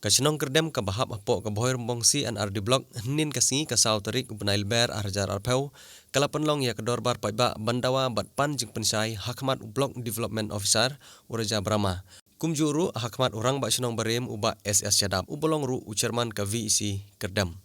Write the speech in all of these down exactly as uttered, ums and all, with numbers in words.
Ka shnong Kyrdem kaba hap hapoh ka Bhoirymbong C and R D Block, hynnin ka sngi ka saw tarik u bnai Lber ar hajar arphew, ka la pynlong ïa ka dorbar paidbah ban dawa bad pan jingpynshai hakhmat u Block Development Officer, u Raja Brahma. Kumjuh ruh hakhmat u Rangbah Shnong barim u Bah S S Shadap, uba long ruh u Chairman ka V E C Kyrdem.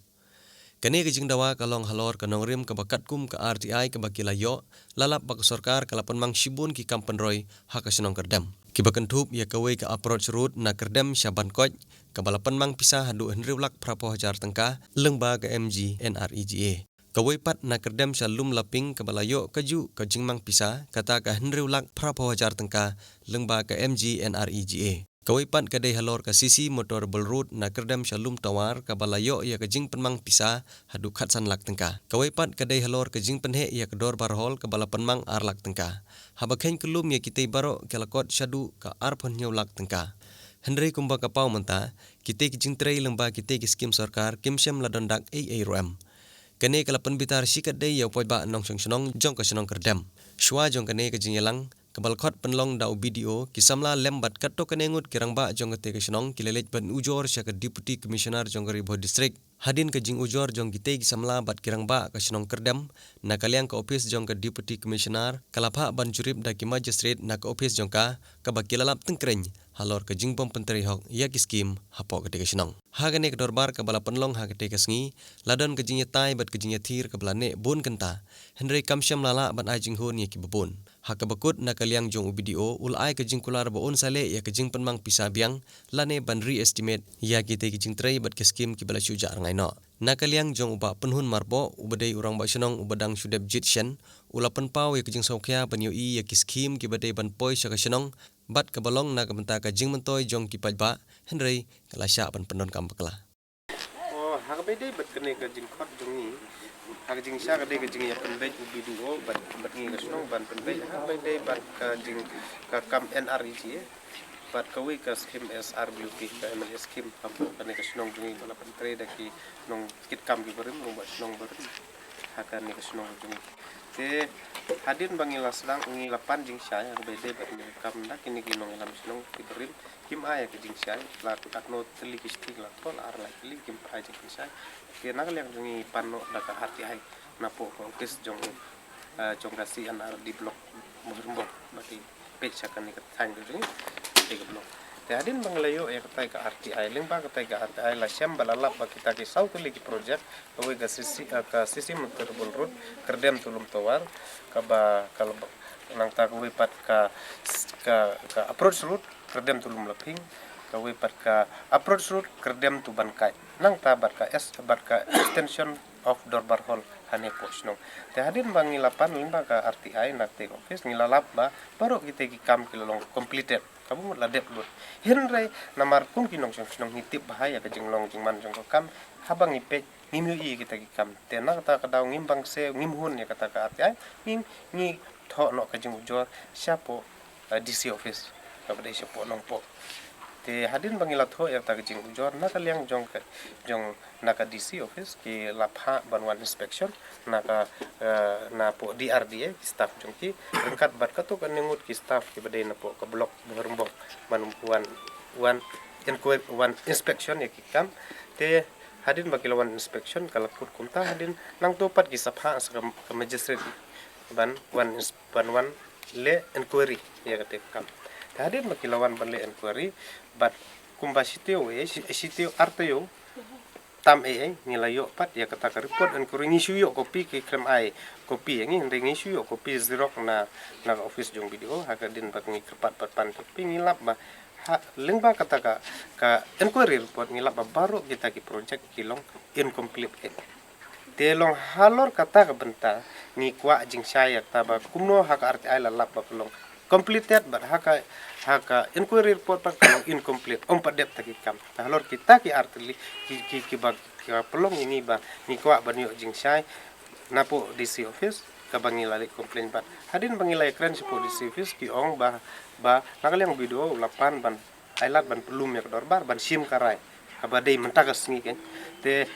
Kane ka jingdawa ka long halor ka nongrim kaba katkum ka R T I kaba ki la ïoh, la lap ba ka sorkar ka la pynmang shibun ki kam pynroi ha ka shnong Kyrdem. Kiba kynthup ïa kawei ka approach road na Kyrdem sha Ban Koit, kaba la pynmang pisa haduh hynriew lak phraphew hajar tyngka, lyngba ka M G N R E G A. Kawei pat na Kyrdem sha Lumlaping kaba la ïoh kajuh ka jingmang pisa, kata ka hynriew lak phraphew hajar tyngka, lyngba ka M G N R E G A. Kawei pat ka dei halor ka C C Motorable Road na Kyrdem sha Lumtawar kaba la ïoh ïa ka jingpynmang pisa haduh khatsan lak tyngka. Kawei pat ka dei halor ka jingpynheh ïa ka Dorbar Hall kaba la pynmang ar lak tyngka. Haba kheiñ kyllum ïa kitei baroh ki la kot shaduh ka arphew hynñiew lak tyngka. Hynrei kumba ka paw mynta, kitei ki jingtrei lyngba kitei ki skim sorkar kim shym la don dak ei ei ruh em. Kane ka la pynbitar shikatdei ïa u paidbah nongshong shnong jong ka shnong Kyrdem. Shuwa jong kane ka jingïalang, kaba la khot pynlong da u B D O, ki samla lem bad katto katne ngut ki rangbah jong katei ka shnong ki la leit ban ujor sha ka Deputy Commissioner jong ka Ri Bhoi District. Hadien ka jingujor jong kitei ki samla bad ki rangbah ka shnong Kyrdem, na ka liang ka ophis jong ka Deputy Commissioner ka la phah ban jurip da ki magistrate na ka ophis jong ka, kaba ki la lap tyngkreiñ halor ka jingbym pyntrei hok ïa ki skim hapoh katei ka shnong. Ha kane ka dorbar kaba la pynlong ha katei ka sngi, la don ka jingïatai bad ka jingïathir kaba la neh bun kynta, hynrei kam shym la lah ban ai jinghun ïa kiba bun. Ha kaba kut na ka liang jong u B D O, u la ai ka jingkular ba un sa leh ïa ka jingpynmang pisa biang lane ban re-estimate ïa kitei ki jingtrei bad ki skim kiba la shu jah rngai noh. Na ka liang jong u Bah Pynhun Marpoh, uba dei u Rangbah Shnong uba dang shu dep jied shen, u la pynpaw ïa ka jingsngewkhia ban ïohi ïa ki skim kiba dei ban poi sha ka shnong, bad kaba long na ka bynta ka jingmyntoi jong ki paidbah, hynrei ka la shah ban pyndonkam bakla. Oh, ha kaba ïadei bad kane ka jingkhot jong ngi, ha ka jingshisha ka dei ka jingïapynbeit u B D O bad, bad ngi ka shnong ban pynbeit, ha kaba ïadei bad ka jing, ka kam N R E G A, bad kawei ka skim S R B U P, ka M L A skim, hapoh kane ka shnong jong ngi ba la pyntrei da ki nongkitkam kiba rim, rangbah shnong barim ha kane ka shnong jong ngi. Te hadien ba ngi la sdang, ngi la pan jingshai ha kaba ïadei bad kane ka kam, da kine ki nongïalam shnong kiba rim kim ai ka jingshai, la katno tylli ki shithi la thoh, la ar lai tylli kim ai jingshai. Te na ka liang jong ngi pan noh da ka R T I napoh ka ophis jong, eh, jong ka C and R D Block Bhoirymbong, ba ki peit sha kane ka thaiñ ka jong ngi, kane ka block. Te hadien ba ngi la ïoh ïa katai ka R T I, lyngba katai ka R T I la shem ba la lap ba kita ki saw tylli ki project, kawei ka C C, eh, ka C C Motorable Road, Kyrdem to Lumtawar, kaba, ka la ba, nangta kawei pat ka, ka, ka approach road, Kyrdem to Lumlaping, kawei pat ka approach road, Kyrdem to Ban Koit. Nangta bad ka S, bad ka extension of Dorbar Hall hapoh shnong. Te hadien ba ngi la pan lyngba ka R T I na katei ka ophis, ngi la lap ba baroh kitei ki kam ki la long completed. Kaba mut la dep lut. Hynrei namar kum ki nongshong shnong ngi tip bha ïa ka jinglong jingman jong ka kam, haba ngi peit ngim ïohi ïa kita ki kam. Te na kata ka daw ngim bang se, ngim hun ïa kata ka R T I, ngim, ngi thoh noh ka jingujor shapoh, eh, D C office, kaba dei shapoh Nongpoh. Te hadien ba ngi la thoh ïa kata ka jingujor, na ka liang jong ka, jong na ka D C office ki la phah ban wan inspection, na ka, eh, napoh D R D A ki staff jong ki, ryngkat bad katto katne ngut ki staff kiba dei napoh ka block Bhoirymbong ban wan, wan inquir-, wan inspection ïa ki kam. Te hadien ba ki la wan inspection ka la kut kumta, hadien nangta pat ki sa phah sa ka, ka magistrate ban wan ins-, ban wan leh inquiry ïa katei ka kam. Te hadien ba ki la wan ban leh inquiry, bad kumba shi taïew, eh, shi, shi taïew, ar taïew tam, eh, eh, ngi la ïoh pat ïa kata ka report inquiry, ngi shu ïoh copy, ki khlem ai copy ïa ngi, hynrei ngi shu ïoh copy xerox na, na ka office jong B D O, ha ka dien ba ngi kyrpad pat pan copy, ngi lap ba, ha, lyngba kata ka, ka inquiry report ngi lap ba baroh kita ki project ki long incomplete. Te long halor kata ka bynta ngi kwah jingshai ïa kata ba kumno ha ka R T I la lap ba ka long completed, bad ha ka, ha ka inquiry report pat ka long incomplete, ym pat dep ta ki kam. Te halor kita ki ar tylli ki, ki, kiba, kiba pynlong ïa ngi ba ngi kwah ban ïoh jingshai napoh D C office, kaba ngi la leit complain bad. Hadien ba ngi la ïakren shapoh D C office ki ong ba, ba na ka liang B D O u la pan ban ai lad ban pynlum ïa ka dorbar ban shim ka rai kaba dei mynta ka sngi kein. Te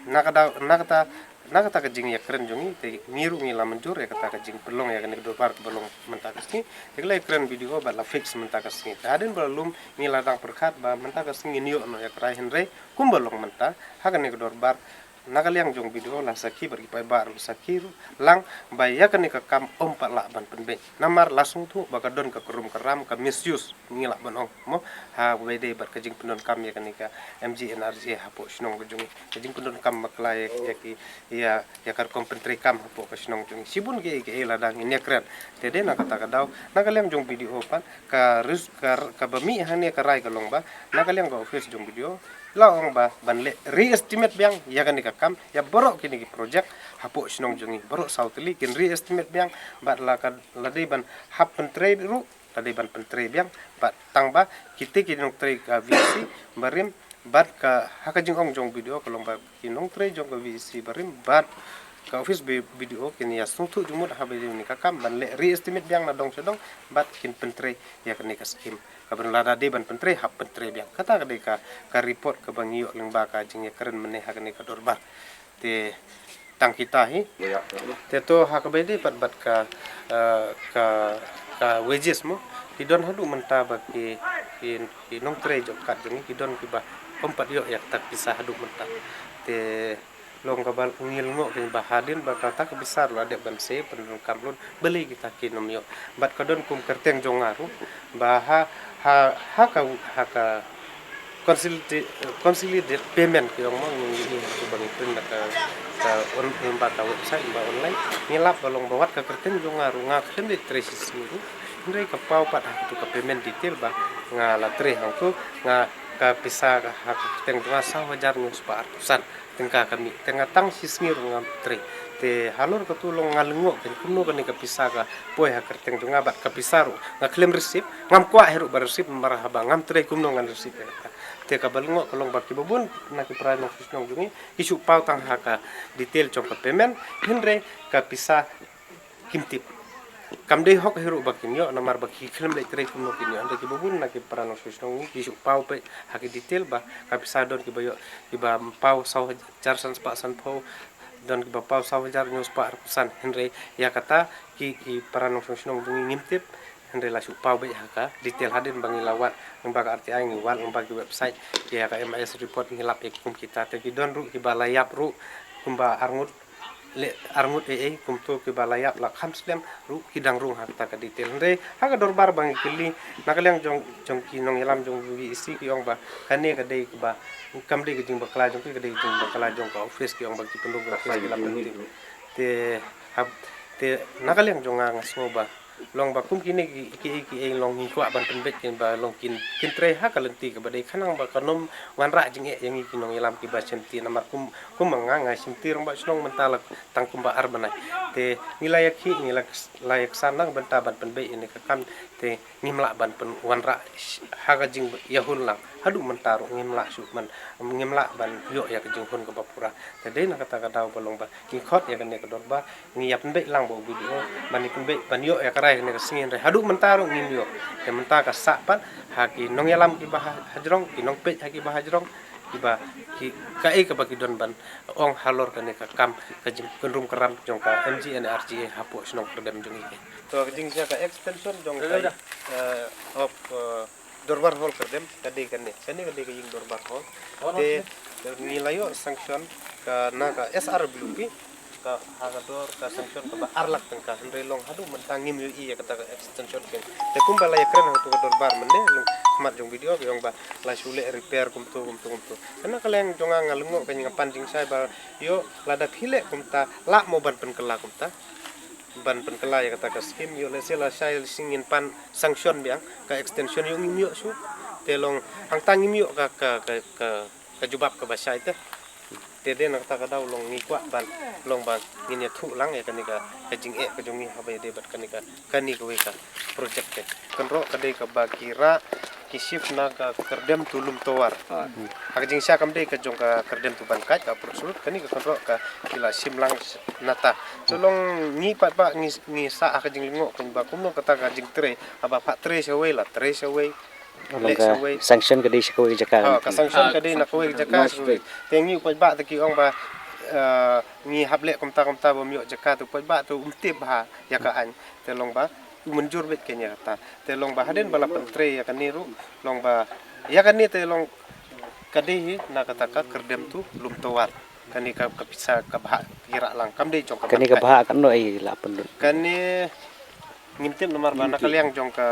na ka daw, na kata na kata ka jingïakren jong ngi, te ngi ruh ngi la mynjur ïa kata ka jingpynlong ïa kane ka dorbar kaba long mynta ka sngi. Te ngi la ïakren video bad la fix mynta ka sngi. Te hadien ba la lum ngi la dang pyrkhat ba mynta ka sngi ngin ïoh noh ïa ka rai, hynrei kumba long mynta ha kane ka dorbar, na ka liang jong video la sakhi bad ki paidbah ruh sakhi ruh lang ba ïa kane ka kam ym pat lah ban pynbeit. Namar la sngewthuh ba ka don ka krum ka ram, ka misuse, ngi lah ban ong mo, ha kaba ïadei bad ka jingpyndonkam ïa kane ka M G N R G A hapoh shnong ka jong ngi. Ka jingpyndonkam bakla ïa, ïa ki, ïa, ïa ka rukom pyntreikam hapoh ka shnong jong ngi. Shibun kiei kiei lada ngin ïakren. Te dei na kata ka daw, na ka liang jong video pat, ka ris-, ka, kaba mih hangne ka rai ka long ba na ka liang ka office jong video la ong ba ban leh re-estimate biang ïa kane ka kam, ïa baroh kine ki project hapoh shnong jong ngi, baroh saw tylli kin re-estimate biang, bad la ka, la dei ban hap pyntrei ruh, la dei ban pyntrei biang, bad tang ba kite ki nongtrei ka V E C barim, bad ka, ha ka jingong jong video ka long ba ki nongtrei jong ka V E C barim bad ka office B-, video kin ïa sngewthuh jingmut haba ïadei bad kane ka kam ban leh re-estimate biang na dong sha dong, bad kin pyntrei ïa kane ka skim. Kaba lada dei ban pyntrei, hap pyntrei biang. Kata ka dei ka, ka report kaba ngi ïoh lyngba ka jingïakren mynne ha kane ka dorbar. Te tang kita hi. Te to ha kaba ïadei pat bad ka, eh, ka, ka wages mo. Ki don haduh mynta ba ki, ki, ki nongtrei job card jong ngi ki don kiba ym pat ïoh ïa kata ka pisa haduh mynta. Te long kaba ngi la ong kein ba hadien ba kata ka pisa ruh la dep ban save, pyndonkam lun, balei kita kim ïoh. Bad ka don kum kyrteng jong nga ruh ba ha, ha, ha ka, ha ka consolidate, consolidate payment ki ong mo, ngi, ngi, ngi, ba ngi print na ka, ka on, ba ka website ba online. Ngi lap ba long ba wat ka kyrteng jong nga ruh nga khlem leit trei shisngi ruh. Hynrei ka paw pat ha katu ka payment detail ba nga la trei hangtu, nga ka pisa ka ha ka kyrteng jong nga saw hajar hynñiew spah arphew san tyngka ka mih, te nga tang shisngi ruh ngam trei. Te halor katu long nga la ong kein kumno kane ka pisa ka poi ha kyrteng jong nga bad ka pisa ruh nga khlem receive, ngam kwah hi ruh ban receive, namar haba ngam trei kumno ngan receive ïa kata. Te kaba la ong ka long ba kiba bun na ki para nongshong shnong jong ngi ki shu paw tang ha ka detail jong ka payment, hynrei ka pisa kim tip. Kam dei hok hi ruh ba kin ïoh, namar ba ki khlem leit trei kumno kin ïoh. Hynrei kiba bun na ki para nongshong shnong ki shu paw peit ha ki detail ba ka pisa, don kiba ïoh, kiba paw saw hajar san spah sanphew, don kiba paw saw hajar hynñiew spah arphew san. Hynrei ïa kata ki, ki para nongshong shnong jong ngi ngim tip. Hynrei la shu paw beit ha ka detail. Hadien ba ngi la wad lyngba ka R T I, ngi wad lyngba ki website, ïa ka M I S report ngi lap ïa ki kum kita. Te ki don ruh kiba la ïap ruh kumba arngut, leh arngut ei ei kumto, kiba la ïap la kham slem ruh ki dang rung ha kata ka detail. Hynrei ha ka dorbar ba ngi kylli na ka liang jong, jong ki nongïalam jong V E C ki ong ba kane ka dei kaba, kam dei ka jingbakla jong ki, ka dei ka jingbakla jong ka office, ki ong ba ki pynrung ka office ki la pyntip. Te hap, te na ka liang jong nga nga sngew ba long ba kum kine ki, ki, ki, ki long ngi kwah ban pynbeit kein ba long kin, kin trei ha ka lynti kaba dei, khnang ba kan ym wanrah jingeh ïa ngi ki nongïalam kiba shimti, namar kum, kum ma nga, nga shimti rangbah shnong mynta la tang kumba ar bnai. Te ngi la ïakhih, ngi la, la ïaksan na ka bynta ban pynbeit ïa kane ka kam, te ngim lah ban pynwanrah ha ka jingïahun lang. Haduh mynta ruh ngim lah shuh ban, ngim lah ban ïoh ïa ka jinghun kaba pura. Te dei na kata ka daw ba long ba ngi khot ïa kane ka dorbar, ngi ïa pynbeit lang bad u B D O ban ïa pynbeit ban ïoh ïa ka rai kane ka sngi, hynrei haduh mynta ruh ngim ïoh. Te mynta ka sah pat ha ki nongïalam kiba ha, hajrong, ki nongpeit ha kiba hajrong, kiba, ki, kaei kaba ki don ban ong halor kane ka kam, ka jingkynrum kynram jong ka M G N R G A hapoh shnong Kyrdem jong ngi. To ka jingshai ka extension jong ka, eh, of, eh, Dorbar Hall Kyrdem ka dei kane. Kane ka dei ka ïing Dorbar Hall. Te ngi la ïoh sanction ka na ka S R W P, ka ha ka dor ka sanction kaba ar lak tyngka, hynrei long haduh mynta ngim ïohi ïa kata ka extension kein. Te kumba la ïakren ha katu ka dorbar mynne, long khmat jong B D O ki ong ba la shu leh repair kumto kumto kumto. Te na ka liang jong nga nga lyngngoh kein, nga pan jingshai ba ïoh lada phi leh kumta lah mo ban pynkylla kumta, ban pynkylla ïa kata ka skim. Ïoh lehse lashai shisien ngin pan sanction biang ka extension, ïoh ngim ïoh shuh. Te long hangta ngim ïoh ka, ka, ka, ka, ka jubab kaba shai te. Te dei na kata ka daw long ngi kwah ban, long ba ngin ïathuh lang ïa kane ka, ka jingeh ka jong ngi haba ïadei bad kane ka, kane kawei ka project te. Kynroh ka dei kaba ki rah, ki shift na ka Kyrdem to Lumtowar. Ha ka jingshai kam dei ka jong ka Kyrdem to Bankaid, ka approach road, kane ka kynroh ka ki la shim lang nata. To long ngi pat ba ngi, ngi sah ha ka jinglyngngoh kein ba kumno kata ka jingtrei, haba phah trei shawei la trei shawei. Long leh ka shawei. Sanction ka dei sha kawei ka jaka. Ha, ka sanction ka dei na kawei ka jaka shawei. Te ngi u paidbah te ki ong ba, Eh, ngi hap leh kumta kumta ba ym ïoh jaka te u paidbah te um tip bha ïa ka aiñ. Te long ba u mynjur beit kein ïa kata. Te long ba hadien ba la pyntrei ïa kane ruh, long ba ïa kane te long ka dei hi na kata ka kyrdem tu lum tawar. Kane ka, ka pisa ka bhah ki rah lang kam dei jong ka Kane ka bhah. Bhah katno ei la pynlut? Kane ngim tip namar ba na ka liang jong ka,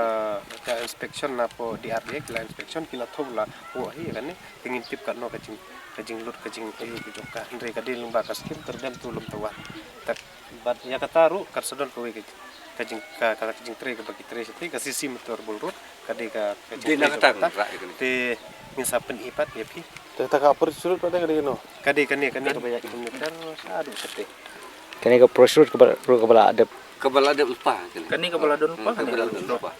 ka inspection na po D R D A ki la inspection ki la thoh la, oh, hi kane. Te ngim tip katno ka jing, ka jinglut ka jing, eh, ka jong ka. Hynrei ka dei lyngba ka skim kyrdem tu lum tawar. Tak bad ïa kata ruh kat sa don kawei ka, ka jing, ka, ka, ka jingtrei kaba ki trei shatei ka C C Motor Bull Road. Ka dei ka, ka jingtrei jong kata. Te ngin sa pyni pat ïa phi. Te kata ka approach road pat ka dei kano? Ka dei kane, kane kaba ïa kilometer sa dei shatei. Kane ka approach road kaba, road kaba la dep. Kaba la dep lypa kane. Kane kaba la don lypa kane. Kaba la don lypa.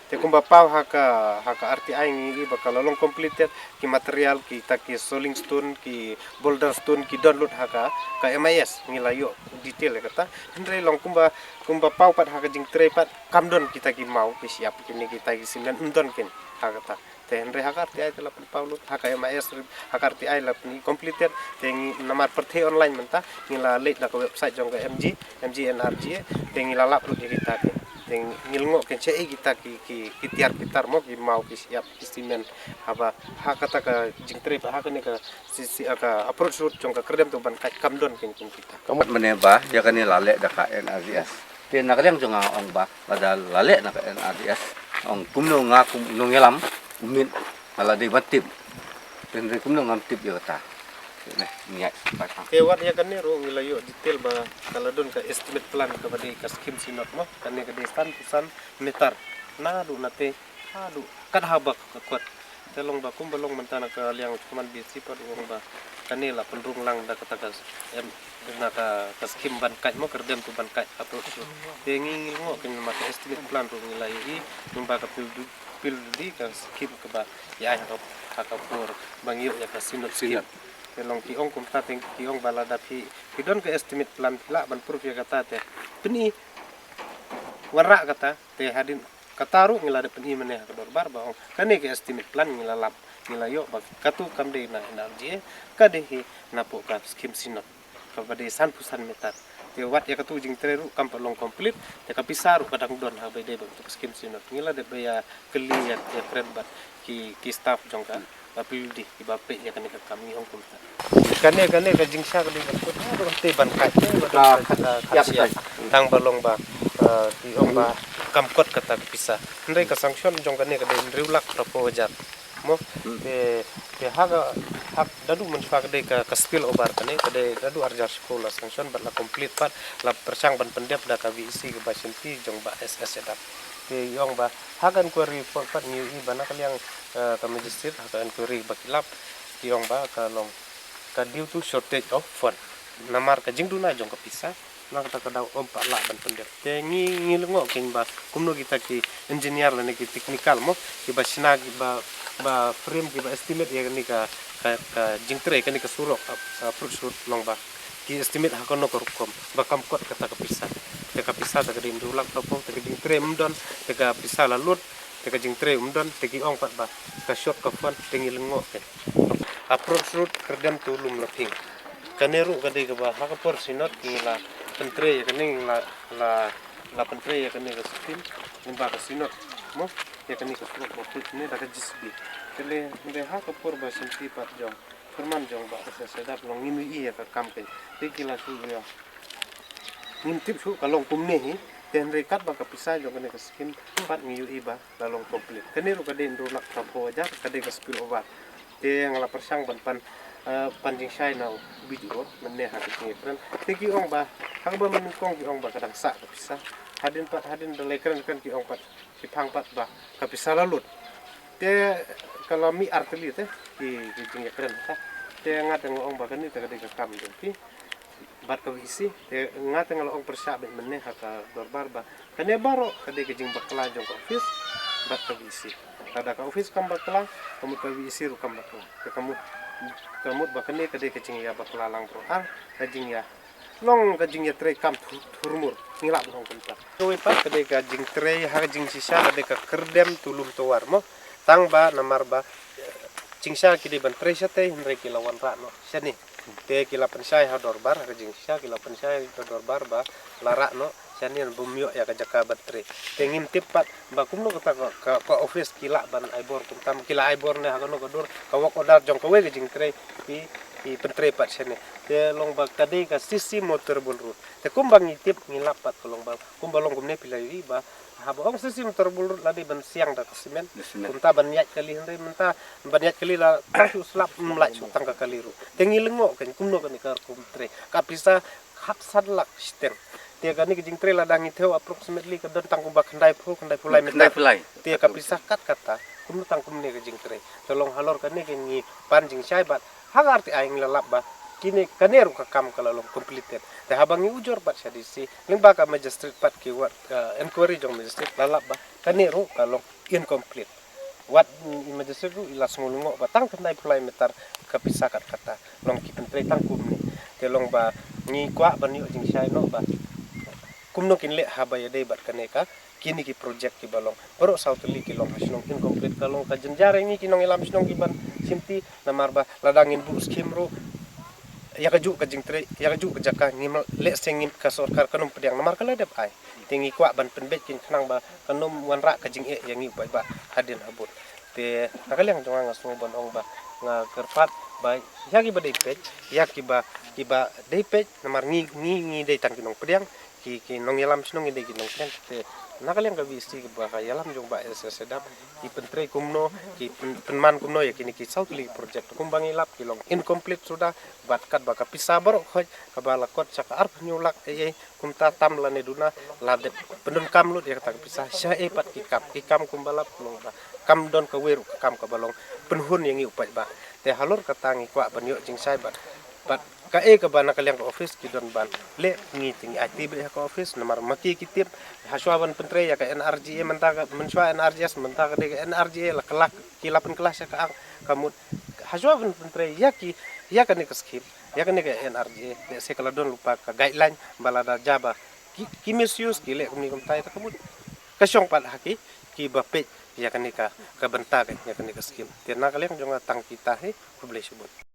Te kumba paw ha ka, ha ka R T I ngi i ba ka la long completed, ki material, kita ki soling stone, ki boulder stone, ki don lut ha ka, ka M I S, ngi la ïoh detail ïa kata. Hynrei long kumba, kumba paw pat ha ka jingtrei pat, kam don kita ki maw, ki shyiap, kine kita ki cement, ym don kein ha kata. Te hynrei ha ka R T I te la pynpaw lut, ha ka M I S, ha ka R T I la pyn completed, te ngi namar pyrthei online mynta, ngi la leit na ka website jong ka M G, M G N R G A, te ngi la lap lut ïa kita te. Te ngi lyngngoh kein shaei kita ki, ki, ki tiar ki tar mo, ki maw, ki shyiap, ki cement, haba ha kata ka jingtrei pat ha kane ka C C, ka approach road jong ka kyrdem tu ban kait kam don kein kum kita. Ka mut mynne ba ïa kane la leh da ka N R D S. Te na ka liang jong nga ong ba lada la leh na ka N R D S, ong kumno nga kum nongïalam u miet nga la dei ban tip. Te hynrei kumno ngam tip ïa kata. Te ne ngi ïa. Te wat ïa kane ruh ngi la ïoh detail ba ka la don ka estimate plan kaba dei ka skim synod mo, kane ka dei sanphew san meter. Naduh na te haduh kat haba ka kot. Te long ba kumba long mynta na ka liang u Chairman B C pat u ong ba kane la pynrung lang da kata ka, em, na ka, ka skim ban kait mo, kyrdem tu ban kait approach tu. Te ngi, ngi lyngngoh kein namar ka estimate plan ruh ngi la ïohi, ngi ba ka P W D, P W D ka skim kaba ïa ai ha ka, ha ka por ba ngi ïoh ïa ka synod skim. Synod. Te long ki ong kumta te ki ong ba lada phi, phi don ka estimate plan phi lah ban proof ïa kata te pyni wanrah kata te hadien kata ruh ngi la dep pyni mynne ha ka dorbar ba ong kane ka estimate plan ngi la lap, ngi la ïoh ba katu kam dei na N R G A, ka dei hi napoh ka skim synod kaba dei sanphew san meter. Te wat ïa katu jingtrei ruh kam pat long complete, te ka pisa ruh ka dang don haba dei ba katu ka skim synod. Ngi la dep ba ïa kylli ïa, ïa kren bad ki, ki staff jong ka, ka P W D kiba peit ïa kane ka kam, ngi ong kumta. Kane, kane ka jingshah ka dei ban kut, ah, ban tei ban kait, eh, ban kait, ah, kait shyiap. Tang ba long ba, ah, ki ong ba kam kot kata ka pisa. Hynrei ka sanction jong kane ka dei hynriew lak phra phew hajar. Mo, te, te ha ka, ha ka, naduh mynshwa ka dei ka, ka spill over kane, ka dei naduh ar hajar shiphew la sanction bad la complete pat, la pyrshang ban pyndep da ka V E C kaba shimti jong Bah S S Shadap. Te i ong ba ha ka inquiry report pat ngi ïohi ba na ka liang, eh, ka magistrate ha ka inquiry ba ki lap, ki ong ba ka long ka due to shortage of fund. Namar ka jingduna jong ka pisa, na kata ka daw ym pat lah ban pyndep. Te ngi, ngi lyngngoh kein ba kumno kita ki engineer lane ki technical mo, kiba shna, kiba, ba frame, kiba estimate ïa kane ka, ka, ka jingtrei kane ka surok, ah, ah, approach road long ba ki estimate ha kano ka rukom ba kam kot kata ka pisa. Te ka pisa te ka dei hynriew lak phra phew, te ka jingtrei ym don, te ka pisa la lut, te ka jingtrei ym don, te ki ong pat ba ka short ka fund, te ngi lyngngoh kein. Approach road Kyrdem to Lumlaphing. Kane ruh ka dei kaba ha ka por synod ngi la pyntrei ïa kane, ngi la, la, la pyntrei ïa kane ka skim, ngi ba ka synod mo, ïa kane ka surok ba put ne da ka J C B. Te lei, hynrei ha ka por ba shimti pat jong Chairman jong Bah S S Shadap long ngim ïohi ïa ka kam kein. Te ki la shu ïa, ngim tip shuh ka long kumne hi. Te hynrei katba ka pisa jong kane ka skim pat ngi ïohi ba la long complete. Kane ruh ka dei hynriew lak phra phew hajar, ka dei ka spill over. Te nga la pyrshang ban pan, eh, pan jingshai na u B D O mynne ha ka jingïakren. Te ki ong ba ha kaba mynnyngkong ki ong ba ka dang sah ka pisa. Hadien pat, hadien da la ïakren kren ki ong pat, ki phang pat ba ka pisa la lut. Te ka la mih artylli te ki, ki jingïakren ta. Te nga te nga ong ba kane te ka dei ka kam jong ki bad ka V E C. Te nga te nga la ong pyrshah beit mynne ha ka dorbar ba kane baroh ka dei ka jingbakla jong ka office bad ka V E C. Lada ka office kam bakla, ka mut ka V E C ruh kam bakla. Te ka mut, ka mut ba kane ka dei ka jingïabakla lang baroh ar, ka jingïa long ka jingïatrei kam thu-, thurmur, ngi lah ban ong kumta. Kawei pat ka dei ka jingtrei ha ka jingshisha ka dei ka Kyrdem to Lumtawar mo. Tang ba namar ba, eh, jingshisha ki dei ban trei shatei hynrei ki la wanrah noh shane. Te ki la pynshai ha dorbar, ha ka jingshisha ki la pynshai ha dorbar ba la rah noh shane ban ym ïoh ïa ka jaka ban trei. Te ngim tip pat ba kumno kata ka, ka, ka office ki lah ban ai bor, kumta ki la ai bor ne ha kano ka dur, ka work order jong kawei ka jingtrei ki, ki pyntrei pat shane. Te long ba ka dei ka C C Motorball Road. Te kumba ngi tip ngi lap pat ka long ba, kumba long kumne phi la ïohi ba haba ong C C Motorball Road la dei ban siang da ka cement. Da cement. Kumta ban ïaid kali hynrei mynta ban ïaid kali la shu slap, ym lah shu tang ka kali ruh. Te ngi lyngngoh kein kumno kane ka rukom trei. Ka pisa hap san lak shiteng. Te kane ka jingtrei lada ngi thew approximately ka don tang kumba khyndai phew, khyndai phew lai meter. Khyndai phew lai. Te ka pisa kat kata kumno tang kumne ka jingtrei. Te long halor kane kein ngi pan jingshai bad ha ka R T I ngi la lap ba kine, kane ruh ka kam ka la long completed. Te haba ngi ujor bad sha D C lyngba ka magistrate pat ki wad, eh, inquiry jong magistrate la lap ba kane ruh ka long incomplete. Wat, mm, i magistrate ruh i la sngew lyngngoh ba tang khyndai phew lai meter ka pisa kat kata long ki pyntrei tang kumne. Te long ba ngi kwah ban ïoh jingshai noh ba kumno kin leh haba ïadei bad kane ka, kine ki project kiba long. Baroh saw tylli ki long ha shnong incomplete, ka long ka jynjar ïa ngi ki nongïalam shnong kiban shimti, namar ba lada ngin buh skim ruh ïa kajuh ka jingtrei, ïa kajuh ka jaka ngim leh, se ngim, ka sorkar kan ym pdiang namar ka la dep ai. Te ngi kwah ban pynbeit kein khnang ba kan ym wanrah ka jingeh ïa ngi u paidbah hadien habud. Te na ka liang jong nga nga sngew ban ong ba nga kyrpad ba ïa kiba dei peit, ïa kiba, kiba dei peit namar ngi, ngi, ngi dei tang ki nongpdiang, ki, ki nongïalam shnong ngi dei ki nongpdiang. Te na ka liang ka V C kiba ka ïalam jong Bah S S Adam, ki pyntrei kumno, ki pyn-, pynman kumno ïa kine ki saw tylli ki project. Kumba ngi lap ki long incomplete suda, bad katba ka pisa baroh khoit kaba la kot sha ka arphew hynñiew lak ei ei, kumta tam lane duna, la dep pyndonkam lut ïa kata ka pisa sha ei pat ki kam, ki kam kumba lap long ba kam don kawei ruh ka kam kaba long pynhun ïa ngi u paidbah. Te halor kata ngi kwah ban ïoh jingshai bad, bad kaei kaba na ka liang ka office ki don ban leh, ngi te ngi aiti beit ha ka office namar ma ki, ki tip hashwa ban pyntrei ïa ka N R G A mynta ka, mynshuwa N R G S, mynta ka dei ka N R G A la kylla, ki la pynkylla sha ka ang, ka mut hashwa ban pyntrei ïa ki, ïa kane ka skim, ïa kane ka N R G A, lehse ka la don lypa ka guideline ba lada jia ba ki, ki misuse, ki leh kumne kumta, ïa kata ka mut ka shong pat ha ki, kiba peit ïa kane ka, ka bynta ka, ïa kane ka skim. Te na ka liang jong nga tang kita hi, khublei shibun.